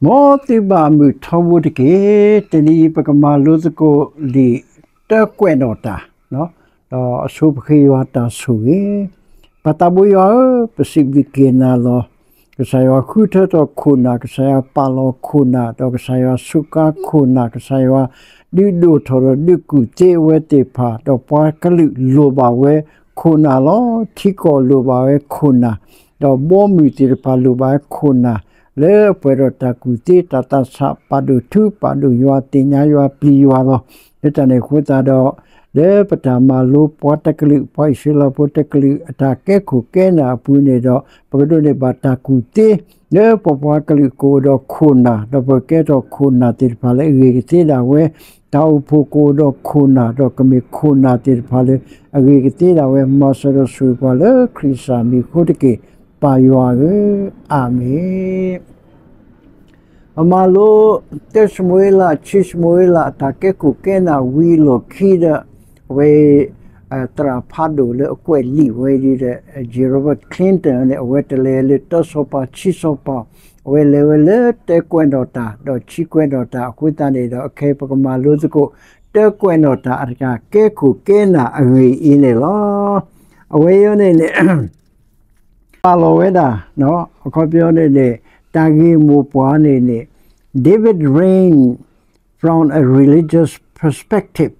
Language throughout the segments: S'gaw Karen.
မ်သုဘၣ်မုာ်ထီဘိတက့ၢ်. တနံၤအံၤ ပကမၤလိသကိးလံာ်တၢကွဲးနီၣ်တၢ်, ဒီးအဆိပဃ့ယွၤတၢ်ဆိၣ်ဂ့ၤ. ပၢ်သးဘိယွၤဧၢ, ပစံးဘျုးက့ၤနၤလီၤ. ကစၢ်ယွၤဃုထၢထီၣ်ခိၣ်နၢ်, ကစၢ်ယွၤပာ်လီၤခိၣ်နၢ်, ဒီးကစၢ်ယွၤစူးကါခိၣ်နၢ်, ကစၢ်ယွၤဒုးဒိၣ်ထီၣ်ဒီးဒုးကူၣ်သ့အဝဲသ့ၣ်တဖၣ်, ဒီးပှၤကလုာ်လိၣ်ဘၣ်ဝဲခိၣ်နၢ်လီၤ. ထံကီၢ်လိၣ်ဘၣ်ဝဲခိၣ်နၢ်, ဒီးဘီမုၢ်သ့ၣ်တဖၣ်လိၣ်ဘၣ်ဝဲခိၣ်နၢ်, လၢအပှဲၤဒီးတၢ်ကူၣ်သ့တၢ်သးဆး ပာ်ဒိၣ်ထူပာ်ဒိၣ်ယွၤ သ့ၣ်ညါယွၤပျံၤယွၤလီၤ. လၢတၢ်န့ၣ်အဃိသတးဒီး လၢပတၢ်မၤလိပှၤတကလုာ် ပှၤအံၣ်စရ့လးဖိတကလုာ်အတၢ်ကဲခိၣ်ကဲနၢ်အပူၤန့ၣ်ဒီး ပကဒိးန့ၢ်ဘၣ်တၢ်ကူၣ်သ့ လၢပပှၤကလုာ်ကအိၣ်ဒီးခိၣ်နၢ်, ဒီးပကကဲထီၣ်ခိၣ်နၢ်သ့ၣ်တဖၣ်လၢအဂ့ၤကသ့ဒၣ်ဝဲ, တၢ်အိၣ်ဖှိၣ်ကအိၣ်ဒီးခိၣ်နၢ်, ဒီးကမ့ၢ်ခိၣ်နၢ်သ့ၣ်တဖၣ်လၢအဂ့ၤကသ့ဒၣ်ဝဲ, မၤစၢၤဒီးဆိၣ်ဂ့ၤပှၤလၢခရံာ်စၢ်မံၤအဃိတက့ၢ်, ပၢ်ယွၤဧၢ, အၤမ့ၣ်. ပမၤလိ တၢၡမူၤအ့လး ခံၡမူၤအ့လး အတၢ်ကဲခိၣ်ကဲနၢ်ဝံၤအလီၢ်ခံဒီး အဝဲ သရၣ်ဖးဒိၣ်လၢအကွဲးလံာ်ဝဲဒ်ဒီး Grover Cleveland န့ၣ် အဝဲတလဲၤလၢတၢစီၤပၤ ခံစီၤပၤ, အဝဲလဲၤဝဲလၢတၢကွဲးနီၣ်တၢ် ဒီးခံကွဲးနီၣ်တၢ်အဃိသတးန့ၣ်ဒီး အခဲအံၤပကမၤလိသကိး တၢကွဲးနီၣ်တၢ်အတၢ်ကဲခိၣ်ကဲနၢ်အဂ့ၢ်အံၤန့ၣ်လီၤ. အဝဲအံၤန့ၣ်န့ၣ် ပာ်လီၤဝဲဒၣ် အခီပညီန့ၣ်န့ၣ် တၢ်ဂ့ၢ်မိၢ်ပှၢ်န့ၣ်န့ၣ် David reigned from a religious perspective,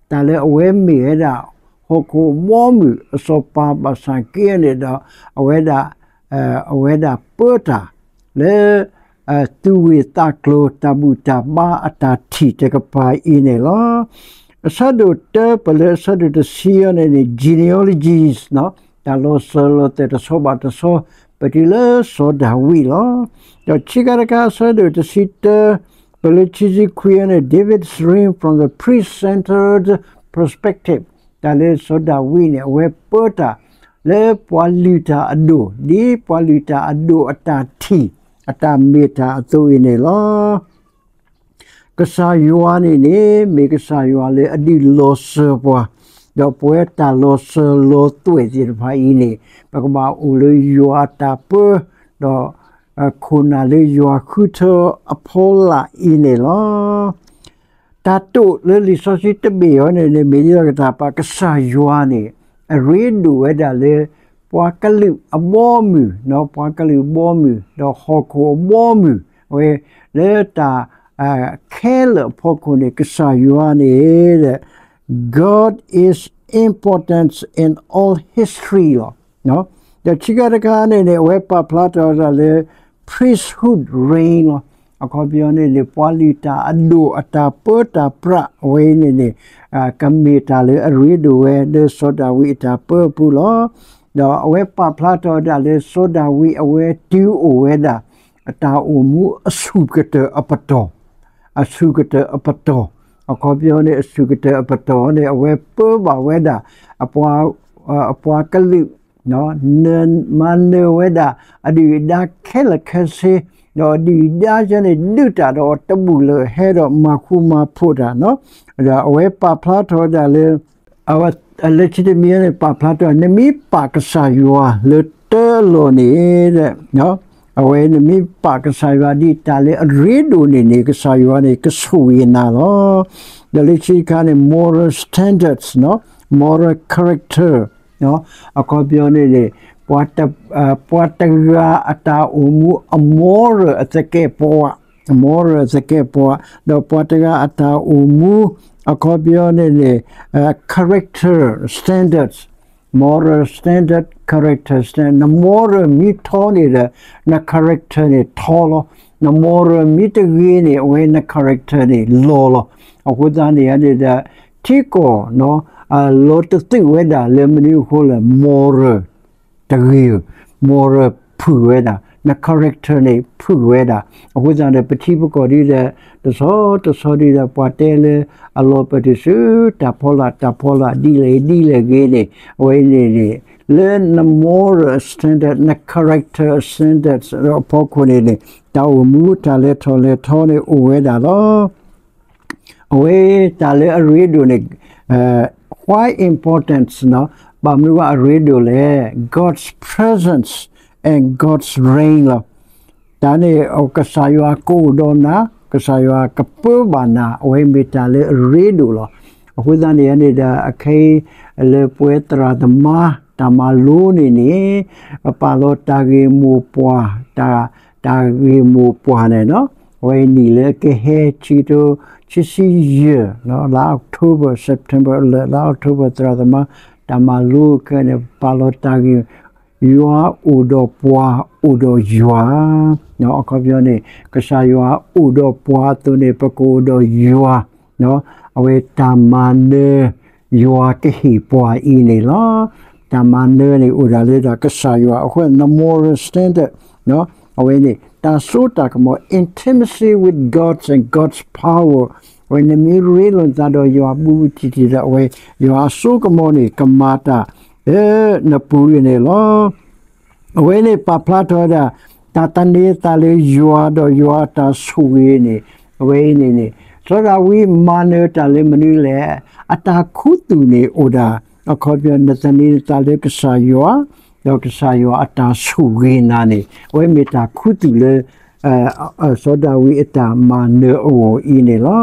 တၢ်လၢအဝဲမ့ၢ်ဝဲဒၣ် ဟီၣ်ခိၣ်အဘီအမုၢ်အစီၤပၤဘၣ်ဆၣ်က့န့ၣ်ဒီး အဝဲဒၣ် အဝဲဒၣ်ပၢတၢ်လၢ သူၣ်ဂ့ၢ်သးကျိၤ တၢ်ဘူၣ်တၢ်ဘါအတၢ်ထံၣ်တကပၤအံၤန့ၣ်လီၤ. အဆၢဒိၣ်တၢ ပလၢအဆၢဒိၣ်တဆံအံၤန့ၣ်န့ၣ် genealogies တၢ်လီၤစၢၤလီၤသွဲၣ်တဆီဘၣ်တဆီ ပတုၤလၢစီၤဒၤဝံးလီၤ. ဒီးခံခါတခါ အဆၢဒိၣ်တဆံတၢ ပလၢခံဆံခွံအံၤန့ၣ် David's reign from the priest-centered perspective, တၢ်လၢစီၤဒၤဝံးန့ၣ် အဝဲပၢတၢ်လၢပှၤလုၢ်တၢ်အဒိၣ် ဒ်ပှၤလုၢ်တၢ်အဒိၣ်အတၢ်ထံၣ် အတၢ်မ့ၢ်တၢ်အသိးအံၤန့ၣ်လီၤ. ကစၢ်ယွၤန့ၣ်န့ၣ် မ့ၢ်ကစၢ်ယွၤလၢအဒုးလီၤစၢၤပှၤ, ဒီးပဝဲတၢ်လီၤစၢၤလီၤသွဲၣ်သ့ၣ်တဖၣ်အံၤန့ၣ် ပကဘၣ်အိၣ်လၢယွၤအတၢ်ပၢ, ဒီး ခိၣ်နၢ်လၢယွၤဃုထၢအဖီလာ်အံၤန့ၣ်လီၤ. တၢ်တိာ်လၢလံာ်စီဆှံတဘ့ၣ်အံၤန့ၣ်န့ၣ် မ့ၢ်ဒ်သိးကတၢ်ပာ် ကစၢ်ယွၤန့ၣ် အရ့ဒိၣ်ဝဲဒၣ်လၢ ပှၤကလုာ်အဘီအမုၢ်, ပှၤကလုာ်အဘီအမုၢ် ဒီးဟီၣ်ခိၣ်အဘီအမုၢ်, အဝဲလၢတၢ် ခဲလၢာ်အဖီခိၣ်န့ၣ် ကစၢ်ယွၤန့ၣ် God is important in all history လီၤ. ဒီးခံခါတခါန့ၣ်န့ၣ် အဝဲပာ်ဖျါထီၣ်ဝဲဒၣ်လၢ priesthood reign လီၤ. အခီပညီန့ၣ်န့ၣ် ပှၤလုၢ်တၢ်အဒိၣ်အတၢ်ပၢတၢ်ပြးအဝဲန့ၣ်န့ၣ် ကမ့ၢ်တၢ်လၢအရ့ဒိၣ်ဝဲလၢစီၤဒၤဝံးအတၢ်ပၢအပူၤလီၤ. ဒီးအဝဲပာ်ဖျါထီၣ်ဝဲဒၣ်လၢစီၤဒၤဝံးအဝဲတုၤအိၣ်ဝဲဒၣ် အတၢ်အိၣ်မူအဆူၣ်ကတၢၢ်အပတီၢ်, အဆူၣ်ကတၢၢ်အပတီၢ်, အခီပညီန့ၣ် အဆူၣ်ကတၢၢ်အပတီၢ်န့ၣ် အဝဲပၢဘၣ်ဝဲဒၣ် အပှၤကလုာ် မၤနၢၤဝဲဒၣ် အဒုၣ်အဒါခဲလၢာ်ခဲဆ့, ဒီးအဒုၣ်အဒါယဲန့ၣ် ဒုးတၢ်ဒီးအီၤတဘူၣ်လၢာ် ဟဲဒီးမၤဃူမၤဖိးတၢ်, ဒီးအဝဲပာ်ဖျါထီၣ်ဝဲဒၣ်လၢ အဝဲလၢခံတမံၤန့ၣ် ပာ်ဖျါထီၣ် နမ့ၢ်ပာ်ကစၢ်ယွၤလၢတၢအလီၢ်န့ၣ် အဝဲနမ့ၢ်ပာ်ကစၢ်ယွၤဒ်တၢ်လၢအရ့ဒိၣ်န့ၣ်န့ၣ် ကစၢ်ယွၤန့ၣ် ကဆိၣ်ဂ့ၤနၤလီၤ. ဒီးလၢခံတခါန့ၣ် moral standards, moral character, အခီပညီန့ၣ်န့ၣ် ပှၤတဂၤအတၢ်အိၣ်မူ အ moral အသကဲးပဝး, moral အသကဲးပဝး, ဒီးပှၤတဂၤအတၢ်အိၣ်မူ အခီပညီန့ၣ်န့ၣ် character standards, moral standard, character standard, န moral မ့ၢ်ထီန့ၣ်ဒီး န character န့ၣ်ထီလီၤ. န moral မ့ၢ်တဂ့ၤန့ၣ် အဝဲန character န့ၣ်လီၤလီၤ. အဃိသတးန့ၣ်န့ၣ်ဒီး ထံကီၢ် လီၤတသုးဝဲဒၣ်လၢမနုၤအဃိလဲၣ် moral တဂ့ၤဧိၤ, moral ဖုၣ်ဝဲဒၣ်, န character န့ၣ် ဖုၣ်ဝဲဒၣ်. အဃိသတးဒီး ပထံပကီၢ်ဒ်ဒီး တဆီတဆီဒ်ဒီး ပှၤတဲလၢအလီၤပတုာ်ဆူ တၢ်ဖီလာ် တၢ်ဖီလာ် ဒ်လဲၣ်ဒ်လဲၣ်ဂ့ၤန့ၣ် အဝဲန့ၣ်န့ၣ် လၢန moral standard, န character standard အဖီခိၣ်န့ၣ်န့ၣ် တၢ်အိၣ်မူတၢ်လဲၤထီၣ်လဲၤထီန့ၣ်အိၣ်ဝဲဒၣ်လီၤ. အဝဲတၢ်လၢအရ့ဒိၣ်န့ၣ် why important ဘၣ်မနုၤအရ့ဒိၣ်လဲၣ် God's presence and God's reign လီၤ. တၢ်န့ၣ် ကစၢ်ယွၤကအိၣ်ဒီးနၤ, ကစၢ်ယွၤကပၢဘၣ်နၤ, အဝဲမ့ၢ်တၢ်လၢအရ့ဒိၣ်လီၤ. အဃိသတးန့ၣ်န့ၣ်ဒီး အခဲအံၤလၢပဝဲသရၣ်သမါ တၢ်မၤလိန့ၣ်န့ၣ် ပပာ်လီၤတၢ်ဂ့ၢ်မိၢ်ပှၢ်, တၢ်ဂ့ၢ်မိၢ်ပှၢ်န့ၣ် အဝဲအနံၣ်လၢကဟဲ ခံကထိခံဆံယဲၢ် လါ October, September လၢ လါ October သရၣ်သမါ တၢ်မၤလိခဲန့ၣ် ပပာ်လီၤတၢ်ဂ့ၢ် ယွၤအိၣ်ဒီးပှၤ အိၣ်ဒီးယွၤ, အခီပညီန့ၣ် ကစၢ်ယွၤအိၣ်ဒီးပှၤအသိးန့ၣ် ပကအိၣ်ဒီးယွၤ, အဝဲတၢ်မၤနၢၤ ယွၤကဟ့ၣ်ပှၤအံၤန့ၣ်လီၤ. တၢ်မၤနၢၤန့ၣ်အိၣ်ဒၣ်လၢတၢ်ကစၢ်ယွၤအဃိ the moral standard အဝဲန့ၣ် တၢ်စိတၢ်ကမီၤ intimacy with God and God's power အဝဲနမ့ၢ်ရ့လိာ်နသးဒီးယွၤဘူးဘူးတံၢ်တံၢ်ဒီး အဝဲယွၤအစိကမီၤန့ၣ် ကမၤတၢ်လၢနပူၤအံၤန့ၣ်လီၤ. အဝဲန့ၣ်ပာ်ဖျါထီၣ်ဝဲဒၣ် တၢ်သန့ၤအသးလၢယွၤဒီးယွၤအတၢ်ဆိၣ်ဂ့ၤန့ၣ် အဝဲအံၤန့ၣ်န့ၣ် စီၤဒၤဝံးမၤနၢၤတၢ်လၢမနုၤလဲၣ်, အတၢ်ခူသူၣ်န့ၣ်အိၣ်ဒၣ်, အခီပညီနသန့ၤနသးလၢကစၢ်ယွၤ ဒီးကစၢ်ယွၤအတၢ်ဆိၣ်ဂ့ၤနၤန့ၣ် အဝဲမ့ၢ်တၢ်ခူသူၣ်လၢ စီၤဒၤဝံးအတၢ်မၤနၢၤအဂီၢ်အံၤန့ၣ်လီၤ.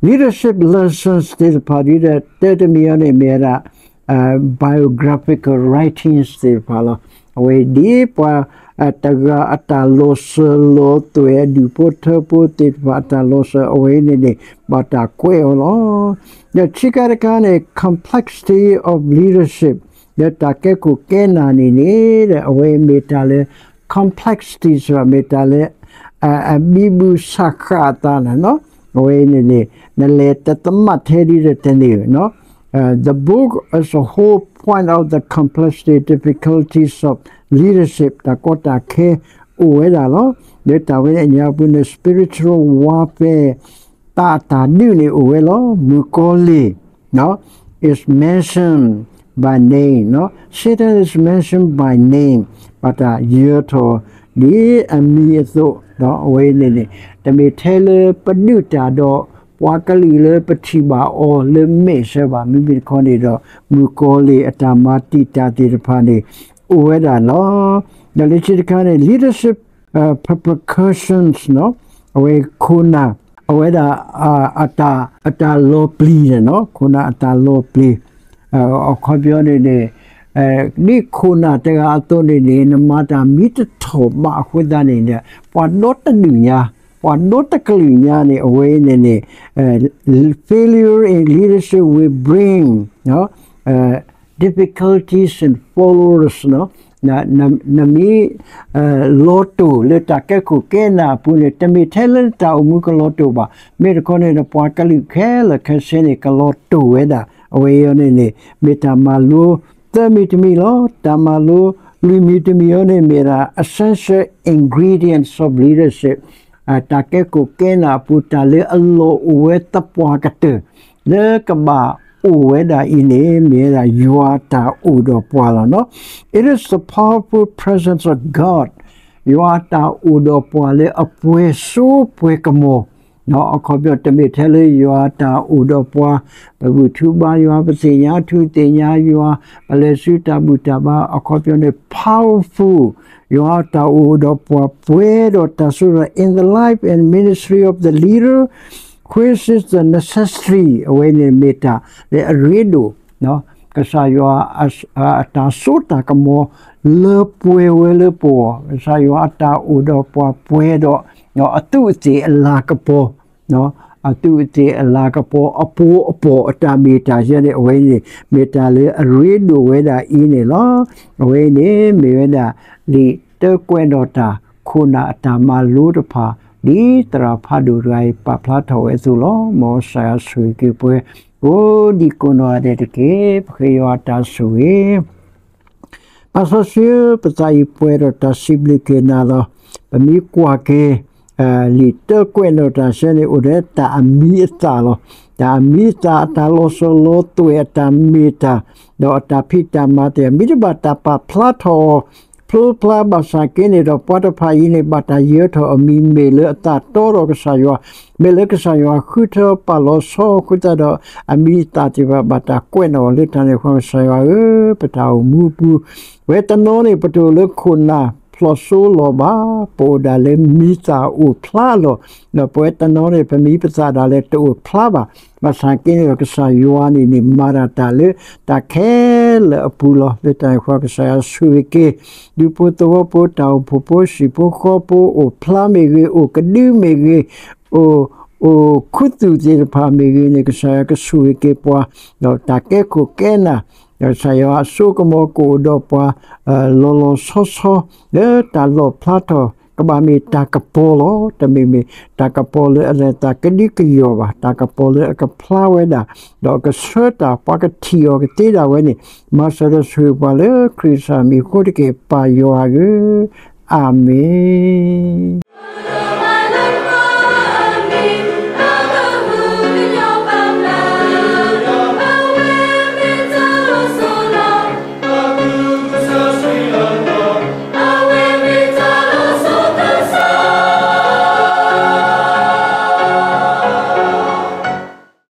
Leadership lessons သ့ၣ်တဖၣ်ဒ်ဒီး တၢတမံၤအံၤန့ၣ်မ့ၢ်ဝဲဒၣ် biographical writings သ့ၣ်တဖၣ်လီၤ. အဝဲဒ်ပှၤတဂၤအတၢ်လီၤစၢၤလီၤသွဲၣ် အဒူၣ်ဖိထၢဖိသ့ၣ်တဖၣ်အတၢ်လီၤစၢၤ အဝဲန့ၣ်န့ၣ် ဘၣ်တၢ်ကွဲးအီၤလီၤ. ဒီးခံခါတခါန့ၣ် complexity of leadership ဒီးတၢ်ကဲခိၣ်ကဲနၢ်န့ၣ်န့ၣ် အဝဲမ့ၢ်တၢ်လၢ complexities မ့ၢ်တၢ်လၢ အဘံဘူဆးဃးအသးန့ၣ်လီၤ. အဝဲန့ၣ်န့ၣ် နလဲၤတသမးထဲဒ်တန့ၢ် The book as a whole point out the complexity difficulties of leadership တၢ်ကီတၢ်ခဲအိၣ်ဝဲဒၣ်လီၤ. ဒီးတၢ်ဝဲန့ၣ်အညါပူၤန့ၣ် spiritual warfare သးအတၢ်ဒုးန့ၣ်အိၣ်ဝဲလီၤ. မုၣ်ကီၤလံၢ် is mentioned by name, Satan is mentioned by name ဘၣ်တၢ်ယၢၤထီၣ်ဒ်အမံၤအသိး အဝဲန့ၣ်န့ၣ် တမ့ၢ်ထဲလၢပဒုးတၢ်ဒီး ပှၤကလုာ်လၢပထံၣ်ဘၣ်အီၤလၢမဲာ်ဆှဲဘၣ် မ့မ့ၢ်တခီန့ၣ်ဒီး မုၣ်ကီၤလံၢ်အတၢ်မၤတံာ်တာ်သ့ၣ်တဖၣ်န့ၣ် အိၣ်ဝဲဒၣ်လီၤ. ဒီးလၢခံတခါန့ၣ် leadership repercussions အဝဲခိၣ်နၢ် အဝဲဒၣ် အတၢ်လီၤပျံၤန့ၣ် ခိၣ်နၢ်အတၢ်လီၤပျံၤ အခီပညီန့ၣ်န့ၣ် ဒ်ခိၣ်နၢ်တဂၤအသိးန့ၣ်န့ၣ် နမၤတၢ်မ့ၢ်တထီၣ်ဘးအဃိသတးန့ၣ် ပှၤဒီတဒုၣ်ညါ ပှၤဒီတကလုာ်ညါန့ၣ် အဝဲအံၤန့ၣ်န့ၣ် failure in leadership will bring difficulties and followers နမ့ၢ်လီၤတိၢ်လၢတၢ်ကဲခိၣ်ကဲနၢ်အပူၤန့ၣ် တမ့ၢ်ထဲလၢနတၢ်အိၣ်မူကလီၤတိၢ်ဘၣ်. မ့ၢ်တခီန့ၣ် နပှၤကလုာ်ခဲလၢာ်ခဲဆ့န့ၣ် ကလီၤတိၢ်ဝဲဒၣ်. အဝဲအံၤန့ၣ်န့ၣ် မ့ၢ်တၢ်မၤလိသၢမံၤတမံၤလီၤ. တၢ်မၤလိလွံၢ်မံၤတမံၤအံၤန့ၣ် မ့ၢ်ဒၣ် essential ingredients of leadership တၢ်ကဲခိၣ်ကဲနၢ်အပူၤ တၢ်လၢအလီၢ်အိၣ်ဝဲသပှၢ်ကတၢၢ် လၢကဘၣ်အိၣ်ဝဲဒၣ်အံၤန့ၣ် မ့ၢ်ဝဲဒၣ်ယွၤအတၢ်အိၣ်ဒီးပှၤလီၤ. It is the powerful presence of God ယွၤအတၢ်အိၣ်ဒီးပှၤလၢအပှဲၤစိပှဲၤကမီၤ အခီပညီ တမ့ၢ်ထဲလၢယွၤအတၢ်အိၣ်ဒီးပှၤ ပဘူၣ်ထူဘါယွၤ ပသ့ၣ်ညါထူသ့ၣ်ညါယွၤ ပလဲၤဆူတၢ်ဘူၣ်တၢ်ဘါ အခီပညီန့ၣ် powerful ယွၤအတၢ်အိၣ်ဒီးပှၤပှဲၤဒီးတၢ်စိတၢ် in the life and ministry of the leader, which is the necessary အဝဲန့ၣ်မ့ၢ်တၢ်လၢအရ့ဒိၣ် ကစၢ်ယွၤအတၢ်စိတၢ်ကမီၤ လၢပှဲၤဝဲလၢပဂီၢ် ကစၢ်ယွၤအတၢ်အိၣ်ဒီးပှၤပှဲၤဒီး အသူးအသ့ၣ်အလၤကပီၤ အသူးအသ့ၣ်အလၤကပီၤ အပီၤအပီၤအတၢ်မ့ၢ်တၢ်ယဲန့ၣ် အဝဲန့ၣ် မ့ၢ်တၢ်လၢအရ့ဒိၣ်ဝဲဒၣ်အံၤန့ၣ်လီၤ. အဝဲန့ၣ်မ့ၢ်ဝဲဒၣ် လံာ်တၢကွဲးနီၣ်တၢ် ခိၣ်နၢ်အတၢ်မၤလိတဖၣ် ဒ်သရၣ်ဖးဒိၣ်တဂၤအံၤ ပာ်ဖျါထီၣ်ဝဲအသိးလီၤ. မ်ကစၢ်ယွၤဆိၣ်ဂ့ၤက့ၤပှၤ ကိးဒံကိးနီၢ်ဂၤဒဲးတက့ၢ်. ပဃ့ယွၤအတၢ်ဆိၣ်ဂ့ၤ ပၢ်စီဆှံဧၢ, ပသးအံၤပှဲၤဒီးတၢ်စံးဘျုးက့ၤနၤလီၤ. ပမ့ၢ်ကွၢ်က့ၤ လံာ်တၢကွဲးနီၣ်တၢ်စဲန့ၣ် အိၣ်ဒီးတၢ်အမံၤအသၣ်လီၤ. တၢ်အမံၤအသၣ် အတၢ်လီၤစၢၤလီၤသွဲၣ် အတၢ်မ့ၢ်တၢ် ဒီးအတၢ်ဖံးတၢ်မၤသ့ၣ် မ့ၢ်တဘၣ်တၢ်ပာ်ဖျါထီၣ်အီၤ ဖျိဖျါဘၣ်ဆၣ်က့န့ၣ်ဒီး ပှၤတဖၣ်အံၤန့ၣ် ဘၣ်တၢ်ယၢၤထီၣ်အမံၤ မ့ၢ်လၢအသးတီဒီးကစၢ်ယွၤ, မ့ၢ်လၢကစၢ်ယွၤဃုထၢပာ်လီၤဆီအဃိသတးဒီး အမံၤအသၣ်သ့ၣ်တဖၣ် ဘၣ်တၢ်ကွဲးနီၣ်အီၤလၢတၢ်န့ၣ်အဃိ ကစၢ်ယွၤဧၢ, ပတၢ်အိၣ်မူအပူၤ ဝဲတနီၤန့ၣ် ပတအိၣ်လၢခိၣ်နၢ် ပတဖျိးစိလီၤဘၣ်, ပအိၣ်ဒၣ်လၢမံၤသၣ်အိၣ်ဖျါလီၤ. ဒီးပဝဲတနီၤန့ၣ် ပမံၤပသၣ်ဒၣ်လဲာ်တအိၣ်ဖျါဘၣ်. ဘၣ်ဆၣ်က့န့ၣ်ဒီး ကစၢ်ယွၤန့ၣ်န့ၣ် မၤတၢ်တၢ်လၢတၢ်ခဲလၢာ်အပူၤလီၤ. လၢတၢ်န့ၣ်အဃိ ကစၢ်ယွၤဆိၣ်ဂ့ၤက့ၤ ဒူဖိသဝီဖိ တၢ်အိၣ်ဖှိၣ်ဖိ ဟံၣ်ဖိဃီဖိ အိၣ်ဖျါမ့ၢ်ဂ့ၤ, အိၣ်ကဒုမ့ၢ်ဂ့ၤ, အိၣ် အိၣ်ခူသူၣ်သ့ၣ်တဖၣ်မ့ၢ်ဂ့ၤန့ၣ် ကစၢ်ယွၤကဆိၣ်ဂ့ၤက့ၤပှၤ, ဒီးတၢ်ကဲခိၣ်ကဲနၢ်, ဒီးကစၢ်ယွၤအစိကမီၤကအိၣ်ဒီးပှၤ လီၤလီၤဆီဆီ လၢတၢ်လီၣ်ဖျါထီၣ် ကဘၣ်မ့ၢ်တၢ်ကပီၤလီၤ. တမ့ၢ်မ့ၢ်တၢ်ကပီၤလၢအလဲၤသးကဒုကယီၢ်ဘၣ်, တၢ်ကပီၤလၢအကဖျါဝဲဒၣ်, ဒီးအကဆှၢတၢ် ပှၤကထံၣ်အီၤကသ့ဒၣ်ဝဲန့ၣ်, မၤစၢၤဒီးဆိၣ်ဂ့ၤပှၤလၢခရံာ်ကစၢ်မံၤအဃိတက့ၢ် ပၢ်ယွၤဧၢ, အၤမ့ၣ်.